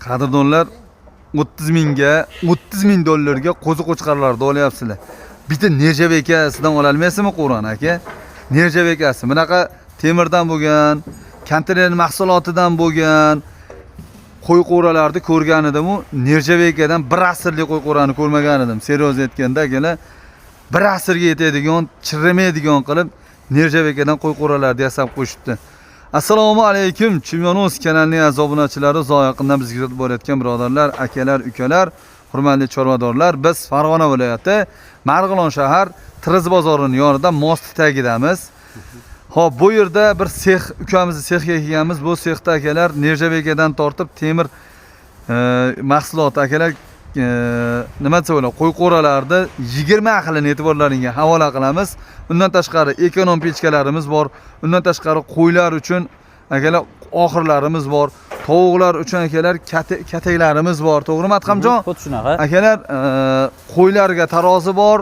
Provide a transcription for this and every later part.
Qadrdonlar, 30 mingga, 30 ming dollarga qo'zi qo'chqorlarni olyapsizlar. Bitta нержавейка sidan ololmaysizmi qo'rani, aka? Нержавейка si bunaqa temirdan bo'lgan, konteyner mahsulotidan bo'lgan qo'y qo'ralarni ko'rgan edim-u, нержавейка dan bir asrlik qo'y qo'rani ko'rmagan edim. Серьёз aytganda, akalar, bir asrga yetadigan, chirimaydigan qilib нержавейка dan qo'y qo'ralarni yasab qo'yishibdi. Assalomu alaykum, Chimyon.uz kanalining aziz obunachilari, uzoq yaqindan bizga kuzatib borayotgan birodarlar, akalar, ukalar, hurmatli chorvadorlar. Biz Farg'ona viloyati Marg'ilon shahar Tiriz bozorining yonida most tagidamiz. Xo'p, bu yerda bir sex ukamizni sexga kelganmiz. Bu sexda, akalar, нержавейка dan tortib temir mahsulot, akalar, nima desa bo'ladi, qo'y qo'ralarni 20 xilini e'tiborlaringga havola qilamiz. Undan tashqari ekonom pechkalarimiz bor. Undan tashqari qo'ylar uchun, akalar, oxirlarimiz bor. Tovuqlar uchun, akalar, kataklarimiz bor. To'g'rimi, Adhamjon? Xuddi shunaqa. Akalar, qo'ylarga tarozi bor.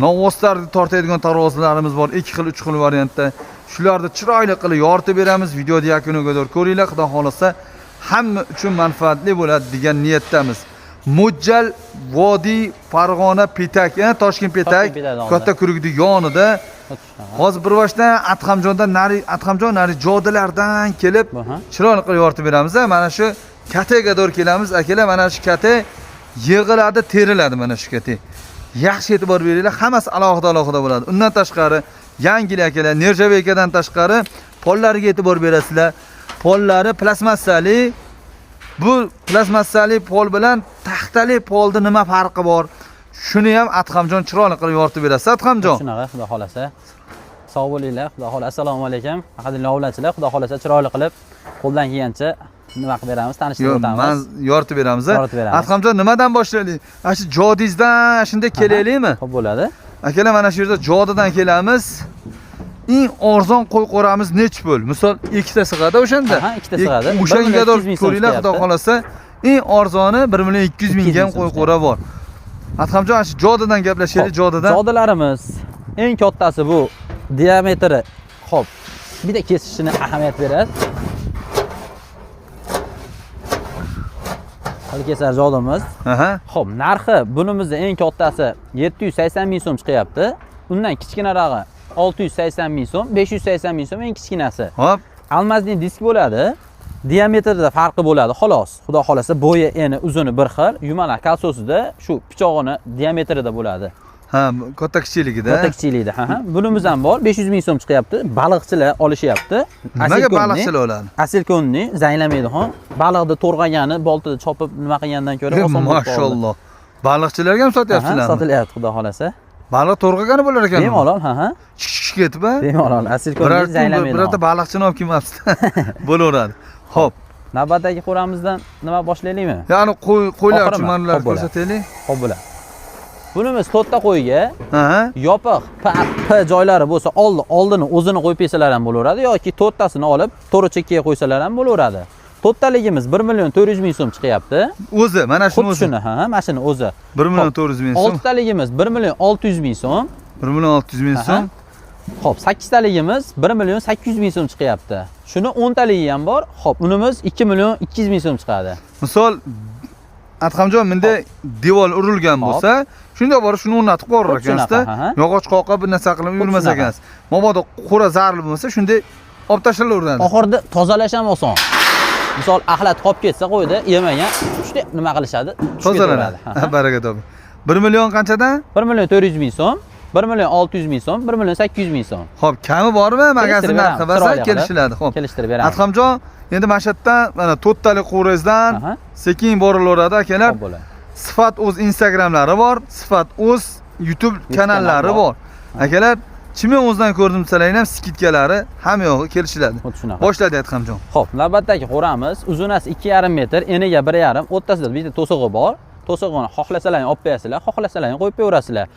Novvoslarni tortadigan tarozilarimiz bor. 2 xil, 3 xil variantda. Shularni chiroyli qilib yoritib beramiz. Videoni yakuniga qadar ko'ringlar, xudo xolasa hamma uchun manfaatli bo'ladi degan niyatdamiz. Mo'ljal Vodiy Farg'ona Petak, Toshkent Petak, Toshkent Petak yonida. Katta kurukni yonida. Xuddi shunaqa. Hozir bir boshdan Adhamjondan nari, Adhamjon nari jodilardan kelib chiroyli qilib yoritib beramiz. Mana shu kataga to'g'ri kelamiz, akalar, mana shu kata yig'iladi, teriladi mana shu kata. Yaxshi e'tibor beringlar, hammasi alohida alohida bo'ladi. Undan tashqari yangilik, akalar, нержавейка dan tashqari pollariga e'tibor berasizlar. Pollari plastmassali. Bu plastmassali pol bilan taxtali polda nima farqi bor? Shuni ham Adhamjon chiroyli qilib yoritib berasiz. Adhamjon. Shunaqa, xudo xolasa. Sog' bo'linglar, xudo xohlasa. Assalomu alaykum. Qadrli obunachilar, xudo xolasa chiroyli qilib qo'ldan kelgancha nima qilib beramiz, tanishtirib Yo'q, o'tamiz. man yoritib beramiz. Yoritib beramiz. Adhamjon, nimadan boshlaylik? Ana shu jodingizdan shunday kelaylikmi? Xo'p, bo'ladi. Akalar, mana shu yerda jodidan kelamiz. Eng arzon qo'y qo'ramiz nechi pul? Misol, ikkita sig'adi o'shanda. Aha, ikkita sig'adi. O'shanga 1 200 ming so'm ko'ringlar, xudo chiqyapti. xolasa eng arzoni 1 million 200 mingga ham 200 ming qo'y so'm. qo'ra bor. Adhamjon, ana shu jodidan gaplashaylik, jodidan. Jodilarimiz eng kattasi bu diametri. Xo'p, bitta kesishini ahamiyat beradi. Hali kesar jodimiz. Xo'p, narxi bunimizni eng kattasi 780 ming so'm chiqyapti. Undan kichkinarog'i 680 ming so'm, 580 ming so'm eng kichkinasi. Hop. Алмазный disk bo'ladi. Diametrida farqi bo'ladi, xolos. Xudo xolasa bo'yi, eni, uzuni bir xil, yumalaq колесо sida shu pichog'ini diametrida bo'ladi. Ha, katta kichikligida. Katta kichikligida, ha. Bunimiz ham bor, 500 ming so'm chiqyapti. Baliqchilar olishyapti. Nimaga Asilkonni- baliqchilar oladi? Asilkonni zanglamaydi, ha. Baliqni to'rg'agani, boltada chopib nima qilgandan ko'ra oson bo'lib qoldi. Mashalloh. Baliqchilarga ham Aha, sotyapsizlarmi? Sotilyapti, xudo xolasa. Baliq to'rg'agani bo'lar ekan. Bemalol, ha. Chik ketib, ha? Bemalol, asilkonni Birorta zanglamaydi. birorta baliqchini olib kelmabsiz. Bo'laveradi. Xo'p. Navbatdagi qo'ramizdan nima boshlaylikmi? Ya'ni qo'y qo'ylar Oxirimi? uchun manalar Xo'p, bo'ladi. ko'rsataylik. Xo'p, bo'ladi. Bunimiz to'rtta qo'yga yopiq P, P joylari bo'lsa, oldi oldini o'zini qo'yib bersalar ham bo'laveradi yoki to'rttasini olib to'g'ri chekkaga qo'ysalar ham bo'laveradi. To'rttaligimiz 1 million 400 ming so'm chiqyapti. O'zi, mana shuni Xuddi o'zi. shuni, ha, mana shuni o'zi. 1 million 400 ming so'm. Oltitaligimiz 1 million 600 ming so'm. 1 million 600 ming so'm. Xo'p, sakkiztaligimiz 1 million 800 ming so'm chiqyapti. Shuni 10 taligi ham bor. Xo'p, unimiz 2 million 200 ming so'm chiqadi. Misol, Adhamjon, bunda devor urilgan bo'lsa, shunday borib shuni o'rnatib qo'yaver Xuddi shunaqa, ekansizda. ha. Yog'och qoqib bir narsa qilib yurmas shunaqa. ekansiz. Mabodo qo'ra zaril bo'lmasa, shunday olib tashlanaveradi. Oxirida tozalash ham oson. Misol, axlat qolib ketsa qo'yda yemagan, shunday nima qilishadi? Tushib Tozalanadi. ketaveradi. Ha. Baraka toping. 1 million qanchadan? 1 million 400 ming so'm, 1 million 600 ming so'm, 1 million 800 ming so'm. Xo'p, kami bormi? Magazin Kelishtirib narxi beramiz, bo'lsa chiroyli qilib. kelishiladi. Xo'p. Kelishtirib beramiz. Adhamjon, endi mana shu yerdan mana to'rttalik qo'rangizdan sekin borilaveradi, akalar. Xo'p, bo'ladi. Sifat o'z Instagramlari bor, Sifat o'z YouTube kanallari kanali bor. Akalar, Chimyon o'zidan ko'rdim desalar ham скидка lari hamma yog'i kelishiladi. Xuddi shunaqa. Boshladi, Adhamjon. Xo'p, navbatdagi qo'ramiz uzunasi 2,5 metr, eniga 1,5, o'rtasida bitta to'sig'i bor. To'sig'ini xohlasalaring olib qo'yasizlar, xohlasalaring qo'yib qo'yaverasizlar.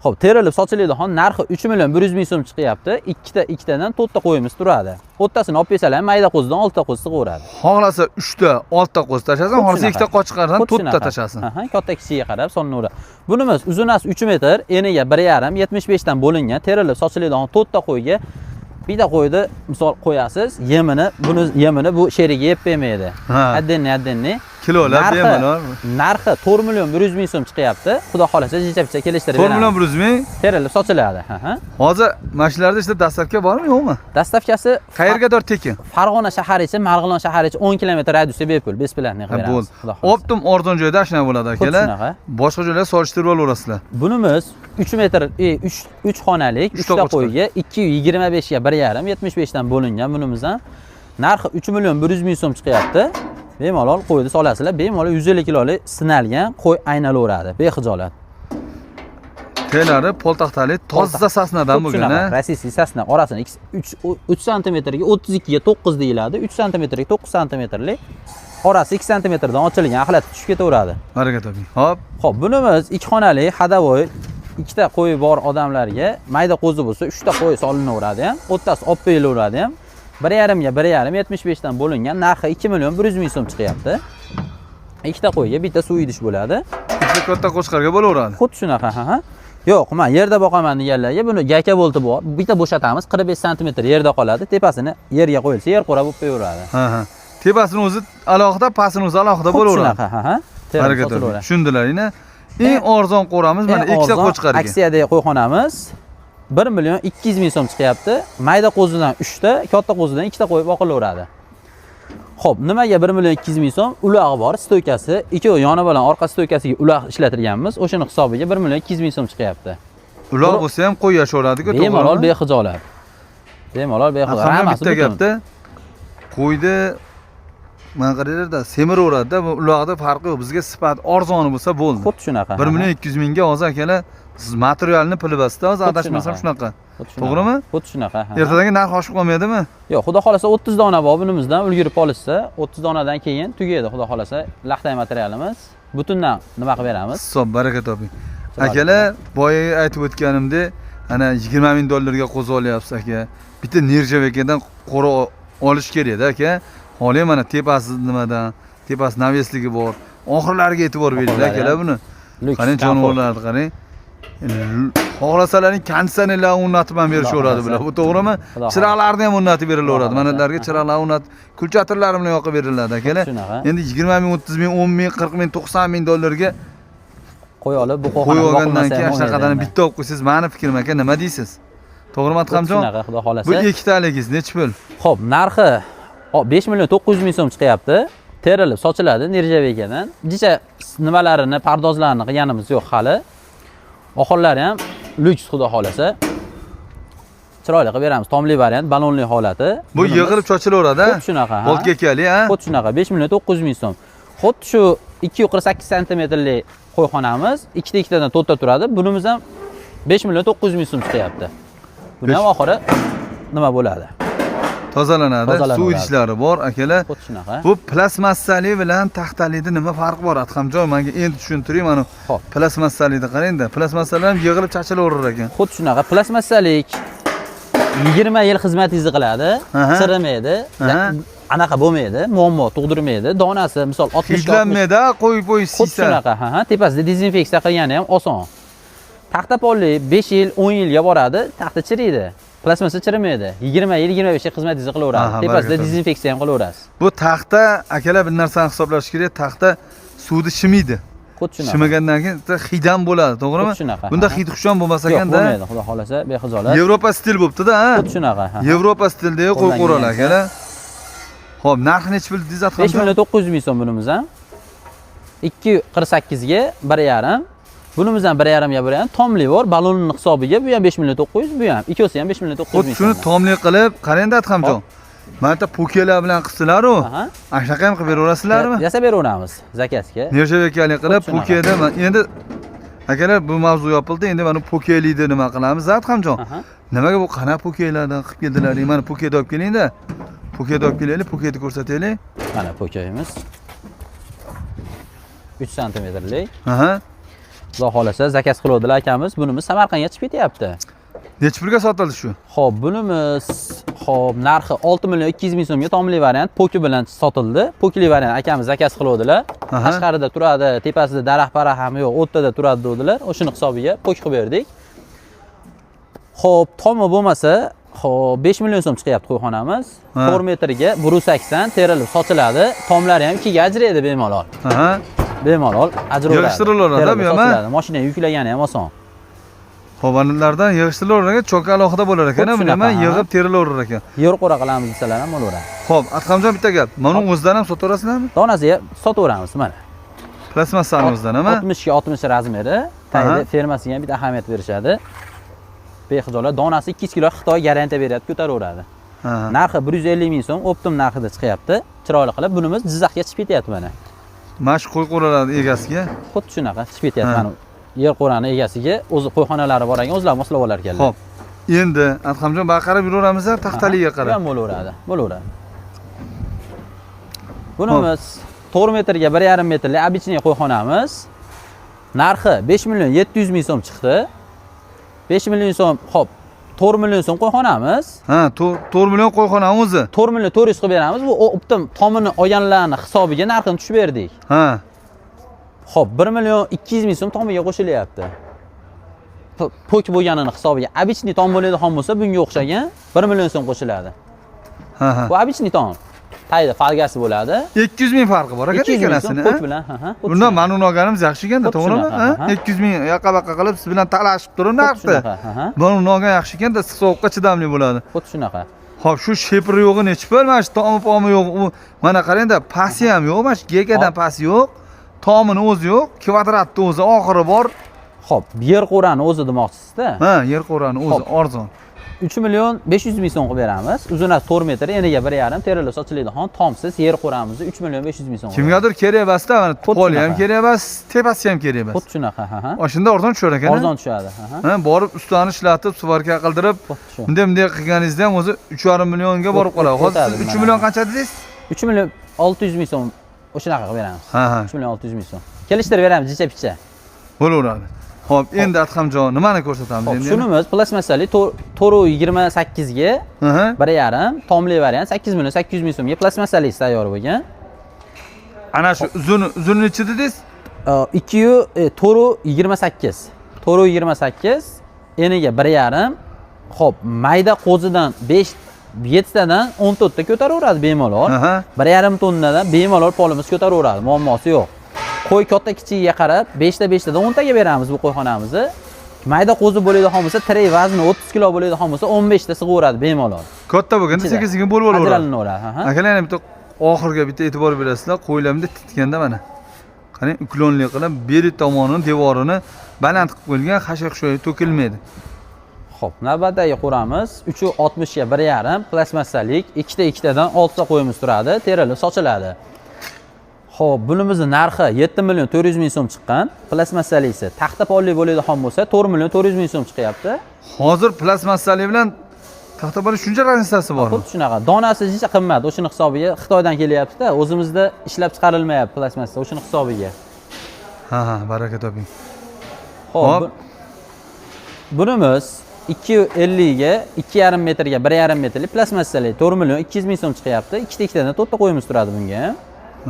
Xo'p, terilib sotiladigan narxi 3 million 100 ming so'm chiqyapti. Ikkita ikkitadan to'rtta qo'yimiz turadi. O'rtasini olib qo'ysalar ham mayda qo'zidan 6 ta qo'zi sig'averadi. Xohlasa 3 ta, 6 ta qo'zi tashlasin, Xuddi xohlasa shunaqa. 2 ta qochqardan Xuddi 4 ta shunaqa. tashlasin. Aha, katta kichigiga qarab solinaveradi. Bunimiz uzunasi 3 metr, eniga 1,5, 75 dan bo'lingan, terilib sochiladigan to'rtta qo'yga Bitta qo'yni misol qo'yasiz, yemini, buni yemini bu sherigi yeb bermaydi. Ha. Отдельный, отдельный. Kilolab bemalol. Narxi 4 million 100 ming so'm chiqyapti. Xudo xolasa jicha-picha kelishtirib 4 million 100 ming. Terilib sotiladi. Ha, ha. Hozir mana shularda ishda доставка bormi, yo'qmi? Доставка si Qayergadir tekin. Farg'ona shahari ichi, Marg'ilon shahari ichi 10 kilometr radiusda bepul, бесплатный Ha, qilib beramiz. bo'ldi. Xudo xohlasa. Оптом arzon joyda shunaqa bo'ladi akalar. Shunaqa. Boshqa joylarda solishtirib olaverasizlar. Bunimiz 3 metr, 3 3 xonalik, Uchta 3 ta qo'chqor. qo'yga 225 ga 1,5, 75 dan bo'lingan bunimiz ham. Narxi 3 million 100 ming so'm chiqyapti. Bemalol qo'yni solasizlar, bemalol 150 kilolik sinalgan qo'y aynilaveradi, bexijolat. Telari poltaxtali toza sasnadan Xuddi bo'lgan, shunaqa, ha? Российский sasna orasini 3 3 santimetrga 32 ga 9 deyiladi. 3 santimetrga 9 santimetrlik orasi 2 santimetrdan ochilgan, axlat tushib ketaveradi. Baraka toping. Hop. Xo'p, bunimiz 2 xonali ходовой, ikkita qo'yi bor odamlarga mayda qo'zi bo'lsa, 3 ta qo'y solinaveradi ham, o'rtasi olib qo'yilaveradi ham. 1,5 ga 1,5, 75 dan bo'lingan, narxi 2 million 100 ming so'm chiqyapti. Ikkita qo'yga bitta suv idish bo'ladi. Ikkita katta qo'chqorga bo'laveradi. Xuddi shunaqa, ha, ha. Yo'q, men yerda boqaman deganlarga buni gayka bolti bor. Bitta bo'shatamiz, 45 santimetr yerda qoladi. Tepasini yerga qo'yilsa, yer qo'ra bo'lib qo'yaveradi. Ha, ha. Tepasini o'zi alohida, pastini o'zi alohida Xuddi bo'laveradi. shunaqa, ha, ha. Terib Baraka toping. sotilaveradi. Tushundilaringmi? Eng arzon qo'ramiz mana Eng ikkita arzon qo'chqorga. Aksiyadagi qo'yxonamiz 1 million 200 ming so'm chiqyapti. Mayda qo'zidan 3 ta, katta qo'zidan 2 ta qo'yib boqilaveradi. Xo'p, nimaga 1 million 200 ming so'm? Ulog'i bor, стойка si, ikkovi yoni bilan orqa стойка siga uloq ishlatilganmiz. O'shani hisobiga 1 million 200 ming so'm chiqyapti. Uloq bo'lsa ham qo'y yashaveradi-ku, Bemalol to'g'rimi? bexijolat. Bemalol bexijolat. Hamma Hammasi bitta butun. gapda qo'yni mana qaranglarda semiraveradi-da, bu uloqda farqi yo'q. Bizga sifat arzoni bo'lsa bo'ldi. Xuddi shunaqa. 1 million 200 mingga hozir akalar siz materialni puli basda hozir Xuddi adashmasam shunaqa. shunaqa. Xuddi shunaqa. To'g'rimi? Xuddi shunaqa. Ha. Ertadangi narx oshib qolmaydimi? Yo'q, xudo xolasa 30 dona bor bunimizdan ulgurib olishsa, 30 donadan keyin tugaydi xudo xolasa laxtay materialimiz. Butundan nima qilib beramiz? Hisob baraka toping. Chiroyli. Akalar, boya aytib o'tganimdek, ana 20 ming dollarga qo'zi olyapsiz aka. Bitta нержавейка dan qo'ra olish kerak-da aka. Holi mana tepasi nimadan, tepasi навес ligi bor. Oxirlariga e'tibor beringlar Oxirlari akalar ham buni. Lyuks, Qarang komfort. jonivorlarni qarang. Xohlasalaring konditsionerlarni o'rnatib ham berishaveradi bular. Bu to'g'rimi? Xudo xohlasa. Chiroqlarni ham o'rnatib berilaveradi. Xudo Mana xohlasa. ularga chiroqlarni o'rnatib, включатель lari bilan yoqib beriladi akalar. Shunaqa. Endi 20 ming, 30 ming, 10 ming, 40 ming, 90 ming dollarga Qo'y olib bu qo'yib qo'yxonada olgandan boqilmasa keyin ham shunaqadan bo'lmaydi. bitta olib qo'ysangiz, mani fikrim aka, nima deysiz? To'g'rimi Adhamjon? Shunaqa, xudo xolasa. Bu ikkitaligingiz nechi pul? Xo'p, narxi 5 million 900 ming so'm chiqyapti. Terilib sochiladi нержавейка dan. Jicha nimalarini, pardozlarini qilganimiz yo'q hali. Oxirlari ham lyuks xudo xolasa. Chiroyli qilib beramiz. Tomli variant, balonli holati. Bu yig'ilib chochilaveradi, ha? Xuddi shunaqa, ha. Boltkakali, ha? Xuddi shunaqa 5 million 900 ming so'm. Xuddi shu 248 santimetrlik qo'yxonamiz ikkita ikkitadan to'rtta turadi. Bunimiz ham 5 million 900 ming so'm chiqyapti. Buni ham oxiri nima bo'ladi? Tozalanadi. Tozalanadi. Suv idishlari bor, akalar. Xuddi shunaqa. Bu plastmassali bilan taxtalida nima farqi bor, Adhamjon? Menga endi tushuntiring mana. Xo'p. Plastmassalida qarang-da. Plastmassalar ham yig'ilib chachilaverar ekan. Xuddi shunaqa plastmassalik 20 yil xizmatingizni qiladi, Aha. chirimaydi, Aha. anaqa bo'lmaydi, muammo tug'dirmaydi. Donasi misol 60 ga 60 Hidlanmaydi, qo'yib qo'yib Xuddi siysa. shunaqa, ha, ha, tepasida dezinfeksiya qilgani ham oson. Taxta polli 5 yil, 10 yilga boradi, taxta chiriydi. Plastmassa chirimaydi. 20 yil, 25 yil xizmatingizni qilaveradi. Aha, Tepasida baraka dezinfeksiya ham qilaverasiz. Bu taxta akalar bir narsani hisoblash kerak, taxta suvni shimaydi. Xuddi shunaqa. Shimagandan keyin bitta hid ham bo'ladi, to'g'rimi? Xuddi shunaqa, Bunda ha. hid xush ham bo'lmas Yo'q, ekanda. bo'lmaydi, xudo xolasa, bexijolat. Yevropa stil bo'libdi-da, ha? Xuddi shunaqa, ha. Yevropa stilidagi qo'y Qo'ldan qo'ralar kelgancha. akalar. Xo'p, narxi nechi pul dedingiz 5 Adhamjon? million 900 ming so'm bunimiz ham. 2.48 ga 1.5. Bunimiz ham 1.5 ga 1.5. Tomli bor, balonning hisobiga bu ham 5 million 900, bu ham. Ikkovsi ham 5 million 900 Xuddi ming shuni so'm. tomli qilib, qarang-da Adhamjon. Mana yerda pokelar bilan qilsalar-u, Aha. ana shunaqa ham qilib beraverasizlarmi? Yasab beraveramiz заказ ga. Нержавейка li qilib Xuddi shunaqa. pokeda endi akalar bu mavzu yopildi. Endi mana pokelikni nima qilamiz Adhamjon? Aha. Nimaga bu qana pokelardan qilib keldilar? Mana pokeda olib kelingda. Pokeda olib kelaylik, poketni ko'rsataylik. Mana pokeyimiz. 3 santimetrlik. Aha. Xudo xolasa заказ qiluvdilar akamiz. Bunimiz Samarqandga chiqib ketyapti. Nechi pulga sotildi shu? Xo'p, bunimiz xo'p, narxi 6 million 200 ming so'mga tomli variant poki bilan sotildi. Pokili variant akamiz заказ qiluvdilar. Aha. Tashqarida turadi, tepasida daraxt paraxt ham yo'q, o'rtada turadi dedilar. O'shini hisobiga pok qilib berdik. Xo'p, tomi bo'lmasa, Xo'p, 5 million so'm chiqyapti qo'yxonamiz. Ha. 4 metrga 1.80 terilib sotiladi. Tomlari ham ikkiga ajraydi bemalol. Aha. Bemalol ajraveradi. Yig'ishtirilaveradi, Terilib bu ham, ha? sotiladi. Mashina yuklagani ham oson. Xo'p, anilardan yig'ishtirilaverar ekan, choka alohida bo'lar ekan, Xuddi buni ham shunaqa, ha. yig'ib terilaverar ekan. Yer qo'ra qilamiz desalar ham bo'laveradi. Xo'p, Adhamjon, bitta gap. Mana o'zidan ham sotaverasizlarmi? Donasiga sotaveramiz mana. Plastmassani o'zidan ham, ha? 60 ga 60 razmeri. Tagida Aha. fermasiga ham bitta ahamiyat berishadi. Behijolat donasi 2 kilo Xitoy garantiya beryapti, ko'taraveradi. Ha. Narxi 150 ming so'm, оптом narxida chiqyapti. Chiroyli qilib bunimiz Jizzaxga chiqib ketyapti mana. Mana shu qo'y qo'ralarni egasiga. Xuddi shunaqa chiqib ketyapti Ha. mana. Yer qo'rani egasiga o'zi qo'yxonalari bor ekan, o'zlari moslab olar ekanlar. Xo'p. Endi Adhamjon, bu qarab yuraveramiz, taxtaliga Bu qarab. ham bo'laveradi, bo'laveradi. Bunimiz 4 metrga 1,5 metrli обычный qo'yxonamiz. Narxi 5 million 700 ming so'm chiqdi. 5 million so'm, xo'p, 4 million so'm qo'yxonamiz. Ha, 4 million qo'yxona o'zi. 4 million 400 qilib beramiz. Bu оптом tomini olganlarni hisobiga narxini tushib berdik. Ha. Xo'p, 1 million 200 ming so'm tomiga qo'shilyapti. Po'k bo'lganini hisobiga. Обычный tom bo'ladigan bo'lsa, bunga o'xshagan 1 million so'm qo'shiladi. Ha, ha. Bu обычный tom. Tagida folgasi bo'ladi. 200 ming farqi bor ekan 200 ming so'm ikkalasini. po'k Ha? bilan, ha, ha. Xuddi Bundan shunaqa. mana uni olganimiz yaxshi ekanda, Xuddi to'g'rimi? shunaqa, Ha? ha. 200 ming yoqa baqa qilib siz bilan talashib turib Xuddi narxni. shunaqa, ha, ha. Mana uni olgan yaxshi ekanda, issiq sovuqqa chidamli bo'ladi. Xuddi shunaqa. Xo'p, shu shepri yo'g'i nechi pul? Mana shu tomi pomi yo'q. U mana qarangda, pasti ham yo'q, mana shu gekadan Hop. pasti yo'q. Tomini o'zi yo'q, kvadratni o'zi oxiri bor. Xo'p, yer qo'rani o'zi demoqchisizda. Ha, yer qo'rani o'zi Hop. arzon. 3 million 500 ming so'm qilib beramiz. Uzunasi 4 metr, eniga 1,5, terilib sotiladigan tomsiz yer qo'ramizni 3 million 500 ming so'm. qilib Kimgadir kerak emasda, mana Xuddi poli ham shunaqa. kerak emas, tepasi ham kerak emas. Xuddi shunaqa, ha, ha. Shunda arzon tushar ekan. Arzon tushadi, ha, ha. Ha, borib ustani ishlatib, svarka qildirib, Xuddi shu. bunday bunday qilganingizda ham o'zi 3,5 millionga borib qoladi. Hozir O'tadi siz 3 mana. million qancha dedingiz? 3 million 600 ming so'm o'shanaqa qilib beramiz. Ha, ha. 3 million 600 ming so'm. Kelishtirib beramiz jicha picha. Bo'laveradi. Xo'p, endi Adhamjon, nimani ko'rsatamiz Xo'p, endi? shunimiz plastmassali 4.28 ga Aha. 1,5 tomli variant 8 million 800 ming so'mga plastmassali tayyor bo'lgan. Ana shu uzun uzun nechi dedingiz? 2 4.28. 4.28 eniga 1,5. Xo'p, mayda qo'zidan 5 7tadan 14 ta ko'taraveradi bemalol. Aha. 1,5 tonnadan bemalol polimiz ko'taraveradi, muammosi yo'q. Qo'y katta kichigiga qarab 5 ta 5 tadan 10 taga beramiz bu qo'yxonamizni. Mayda qo'zi bo'ladigan bo'lsa, tirik vazni 30 kilo bo'ladigan bo'lsa, 15 ta sig'averadi bemalol. Katta bo'lganda Ichida. sekin sekin bo'lib olaveradi. Ajralinaveradi, ha, ha. Akalar, yana bitta oxirgi bitta e'tibor berasizlar, qo'ylarimda titganda mana. Qarang, уклон li qilib beri tomonini, devorini baland qilib qo'yilgan, xashak-xushoyi to'kilmaydi. Xo'p, navbatdagi qo'ramiz 3.60 ga 1,5 plastmassalik, ikkita ikkitadan 6 ta qo'yimiz turadi, terilib sochiladi. Xo'p, bunimizni narxi 7 million 400 ming so'm chiqqan. Plastmassalisi taxta polli bo'ladigan bo'lsa, 4 million 400 ming so'm chiqyapti. Hozir plastmassali bilan taxta poli shuncha разница si bormi? Xuddi shunaqa. Donasi jicha qimmat, o'shini hisobiga Xitoydan kelyapti-da, o'zimizda ishlab chiqarilmayapti plastmassa, o'shini hisobiga. Ha, ha, baraka toping. Xo'p, Hop. bunimiz 2.50 ga 2,5 metrga 1,5 metrli plastmassali 4 million 200 ming so'm chiqyapti. Ikkita ikkitadan 4 ta qo'yimiz turadi bunga ham.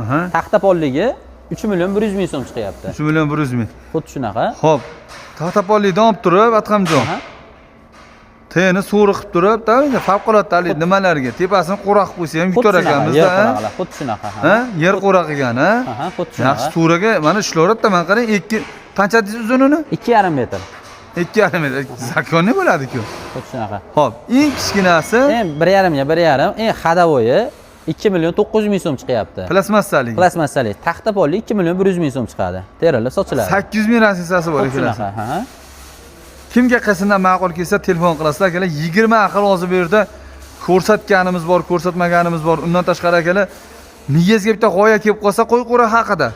Aha. Taxta polligi 3 million 100 ming so'm chiqyapti. 3 million 100 ming. Xuddi shunaqa. Xo'p, taxta pollikdan olib turib, Adhamjon. Aha. Teni so'ri qilib turib, da favqulodda haligi nimalarga tepasini qo'ra qilib qo'ysa ham Xuddi yutar shunaqa, ekanmiz-da. yer Ha? qo'raqlar, xuddi shunaqa. Ha? Yer qo'ra qilgan, ha? Aha, xuddi Yaxshi shunaqa. suraga mana ishlayveradida, mana qarang, ikki qancha dedingiz uzunini? 2,5 metr. 2,5 metr. Законный bo'ladi-ku. Xuddi shunaqa. Xo'p, eng kichkinasi Eng 1,5 ga 1,5, eng ходовой i 2 million 900 ming so'm chiqyapti. Plastmassalik. Plastmassalik taxta polli 2 million 100 ming so'm chiqadi. Terilib sochiladi. 800 ming разница si bor Xuddi ikkalasi. shunaqa, ha. Kimga qaysidan ma'qul kelsa telefon qilasizlar, akalar. 20 xil hozir bu yerda ko'rsatganimiz bor, ko'rsatmaganimiz bor. Undan tashqari, akalar, miyangizga bitta g'oya kelib qolsa, qo'y qo'ra haqida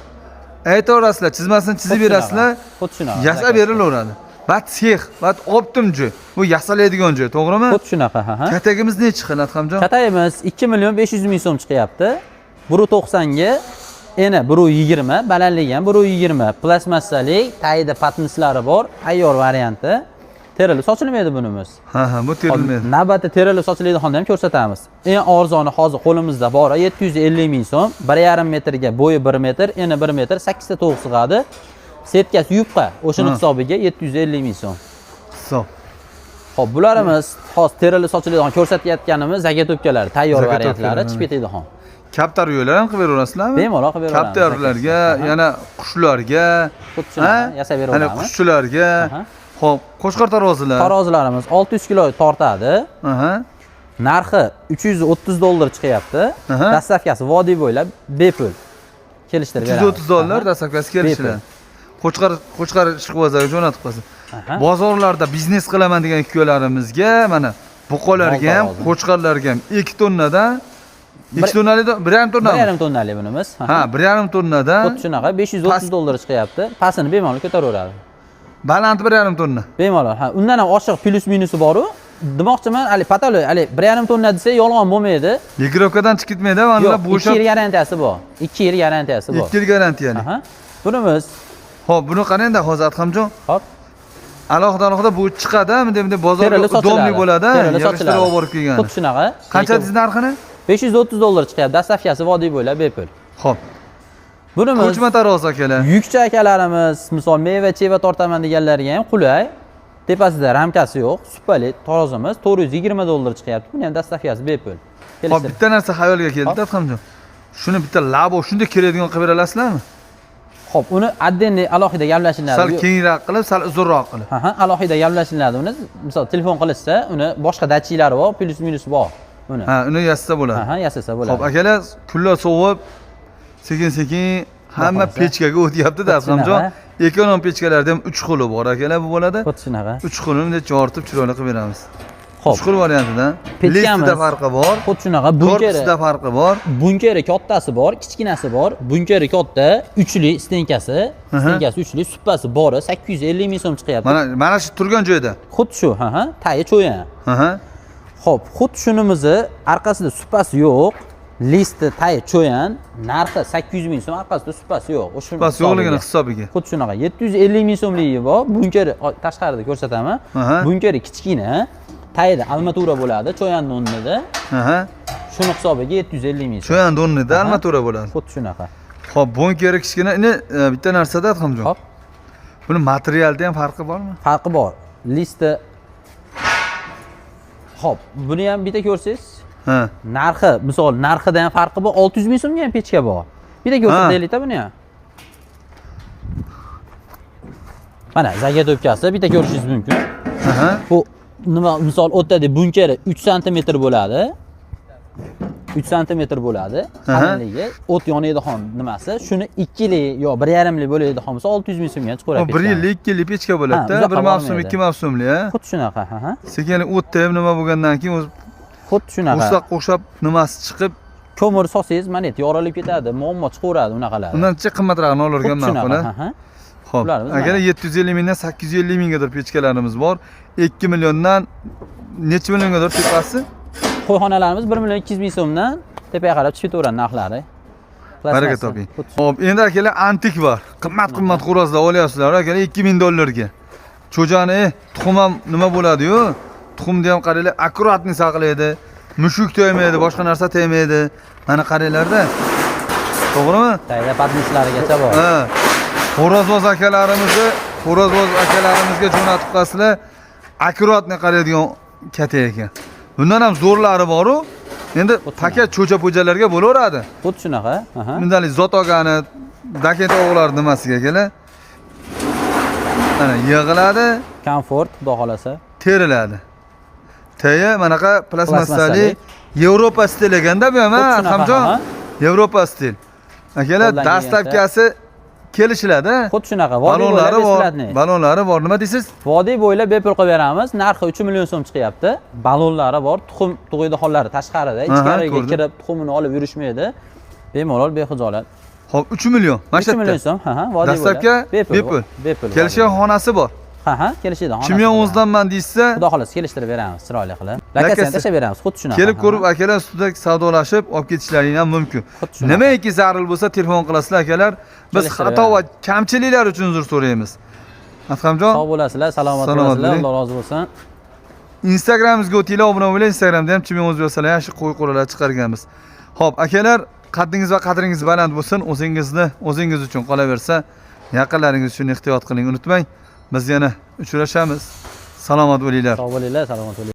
aytaverasizlar, chizmasini chizib Xuddi berasizlar, shunaqa, xuddi shunaqa. Yasab berilaveradi. Va sex, va оптом joy. Bu yasalaydigan joy, to'g'rimi? Xuddi shunaqa, ha. Katagimiz nechi xil, Adhamjon? Katayimiz 2 million 500 ming so'm chiqyapti. 1.90 ga eni 1.20, balandligi ham 1.20. Plastmassalik, tagida patnislari bor, tayyor varianti. Terilib sochilmaydi bunimiz. Ha, bu terilmaydi. Navbatda terilib sochiladiganini ham ko'rsatamiz. Eng arzoni hozir qo'limizda bor, 750 ming so'm. 1,5 metrga bo'yi 1 metr, eni 1 metr, 8 ta tovuq sig'adi. Setkasi yupqa, o'shini hisobiga 750 ming so'm. Hisob. Xo'p, bularimiz hozir terili sochiladigan ko'rsatayotganimiz zagatobkalar, tayyor variantlari chiqib ketadigan. Kaptar yo'llar ham qilib beraverasizlarmi? Bemalol qilib beraveramiz. Kaptarlarga, yana qushlarga, yasab beraveramiz. Ana qushchilarga. Xo'p, qo'shqor tarozilar. Tarozilarimiz 600 kilo tortadi. Narxi $330 chiqyapti. Dastavkasi vodiy bo'ylab bepul. Kelishtirib beramiz. $330 dastavkasi kelishiladi. Qo'chqor ishqibozlarga jo'natib qo'ysin. Bozorlarda biznes qilaman degan ukalarimizga mana buqalarga ham, qo'chqorlarga ham 2 tonnadan 2 tonnalik, 1,5 tonna. 1,5 tonnalik bunimiz. Ha, 1,5 tonnadan. Xuddi shunaqa $530 chiqyapti. Pastini bemalol ko'taraveradi. Baland 1,5 tonna. Bemalol. Ha, undan ham oshiq plus minusi bor-u. Demoqchiman, hali patalo, hali 1,5 tonna desa yolg'on bo'lmaydi. Yegirovkadan chiqib ketmaydi, mana bo'shab. 2 yil garantiyasi bor. 2 yil garantiyasi bor. 2 yil garantiyali. Aha. Bunimiz. Xo'p, buni qarang-da hozir Adhamjon. Xo'p. Alohida bu chiqadi, bunday bozorga domli bo'ladi, yig'ishtirib olib borib kelgan. Xuddi shunaqa. Qancha dedingiz narxini? $530 chiqyapti. Dastavkasi vodiy bo'ylab bepul. Xo'p. Bunimiz ko'chma tarozi akalar. Yukchi akalarimiz, misol meva-cheva tortaman deganlarga ham qulay. Tepasida ramkasi yo'q, supali tarozimiz $420 chiqyapti. Buni ham dastavkasi bepul. Xo'p, bitta narsa xayolga keldi, Adhamjon. Shuni bitta labo shunday keladigan qilib bera olasizlarmi? Xo'p, uni отдельный alohida gaplashiladi. Sal kengroq qilib, sal uzunroq qilib. Ha, alohida gaplashiladi uni. Misol telefon qilishsa, uni boshqa datchiklari bor, plus minus bor. Uni. Ha, uni yasasa bo'ladi. Ha, yasasa bo'ladi. Xo'p, akalar, kunlar sovib, sekin-sekin hamma pechkaga o'tyapti-da, Adhamjon. Ekonom pechkalarda ham 3 xili bor akalar, bu bo'ladi. Xuddi shunaqa. 3 xilini bunday tortib chiroyli qilib beramiz. Xo'p. 3 xil variantida. Listida farqi bor. Xuddi shunaqa bunkeri. Korpusida farqi bor. Bunkeri kattasi bor, kichkinasi bor. Bunkeri katta, 3li stenkasi, stenkasi 3li, suppasi bori 850 ming so'm chiqyapti. Mana shu turgan joyda. Xuddi shu, ha, tayi cho'yan. Xo'p, xuddi shunimizni orqasida suppasi yo'q. Listi tayi cho'yan, narxi 800 ming so'm, orqasida suppasi yo'q. O'sha suppasi yo'qligini hisobiga. Xuddi shunaqa 750 ming so'mligi bor. Bunkeri tashqarida ko'rsataman. Bunkeri kichkina, tayida almatura bo'ladi, cho'yanning o'rnida. Shuni hisobiga 750 ming so'm. Cho'yanning o'rnida almatura bo'ladi. Xuddi shunaqa. Xo'p, bunkeri kichkina. Endi bitta narsada Adhamjon. Xo'p. Buni materialda ham farqi bormi? Farqi bor. Listi. Xo'p, buni ham bitta ko'rsangiz. Narxi, misol narxida ham farqi bor. 600 ming so'mga ham pechka bor. Bitta ko'rsataylik-da buni ham. Mana zagatobkasi bitta ko'rishingiz mumkin. Bu nima, misol o'tadi bunkeri 3 santimetr bo'ladi. 3 santimetr bo'ladi. Qalinligi, o't yonadigan nimasi, shuni 2lik yo 1,5lik bo'ladigan bo'lsa 600 ming so'mga chiqaradi. 1 yillik, 2 yillik pechka bo'ladi-da, bir mavsum, 2 mavsumli, ha? Xuddi shunaqa, ha. Sekin o'tda ham nima bo'lgandan keyin o'zi xuddi shunaqa. Qo'shab nimasi chiqib, ko'mir solsangiz, mana et yorilib ketadi, muammo chiqaveradi unaqalar. Undan qimmatrog'ini olgan ma'qul, ha. Xo'p, agar 750 mingdan 850 minggadir pechkalarimiz bor. 2 milliondan necha milliongadir tepasi? Qo'yxonalarimiz 1 million 200 ming so'mdan tepaga qarab chiqib ketaveradi narxlari. Baraka toping. Xo'p, endi akalar antik bor. Qimmat-qimmat xo'rozlar olyapsizlar akalar $2000 ga. Cho'jani tuxum ham nima bo'ladi-yu? Tuxumni ham qaranglar, akkuratni saqlaydi. Mushuk tegmaydi, boshqa narsa tegmaydi. Mana qaranglarda. To'g'rimi? Tayda patnislarigacha bor. Ha. Xo'rozboz akalarimizni, xo'rozboz akalarimizga jo'natib qo'yasizlar, akkuratni qaraydigan katta ekan. Bundan ham zo'rlari bor-u. Endi paket cho'cha-po'chalarga bo'laveradi. Xuddi shunaqa. Bundalik zot olgani, daket o'g'lar nimasiga akalar. Mana yig'iladi. Komfort, xudo xolasa. Teriladi. Taya manaqa plastmassali Yevropa stil ekanda bu ham, Adhamjon. Yevropa stil. Akalar, dastavkasi kelishiladi. Xuddi shunaqa. Balonlari bor, balonlari bor. Nima deysiz? Vodiy bo'ylab bepul qilib beramiz. Narxi 3 million so'm chiqyapti. Balonlari bor, tuxum tug'iydiganlari tashqarida, ichkariga kirib tuxumini olib yurishmaydi. Bemalol, bexijolat. Xo'p, 3 million. Mana shu 3 million so'm, ha, vodiy bo'ylab. Dastavka bepul. Bepul. Kelishgan xonasi bor. Ha, kelishadi xonasi. Chimyon o'zidanman deysa, xudo xolasa kelishtirib beramiz, chiroyli qilib. Lakasini tashlab beramiz, xuddi shunaqa. Kelib ko'rib akalar ustida savdolashib olib ketishlaring ham mumkin. Nimaiki zarur bo'lsa telefon qilasizlar akalar. Biz xato va kamchiliklar uchun uzr so'raymiz. Adhamjon, sog' bo'lasizlar, salomat bo'lasizlar, Alloh rozi bo'lsin. Instagramimizga o'tinglar, obuna bo'ling. Instagramda ham Chimyon o'zi bo'lsalar yaxshi qo'y qo'ralar chiqarganmiz. Xo'p, akalar, qaddingiz va qadringiz baland bo'lsin. O'zingizni o'zingiz uchun qolaversa, yaqinlaringiz uchun ehtiyot qiling, unutmang. Biz yana uchrashamiz. Salomat bo'linglar. Sog' bo'linglar, salomat bo'linglar.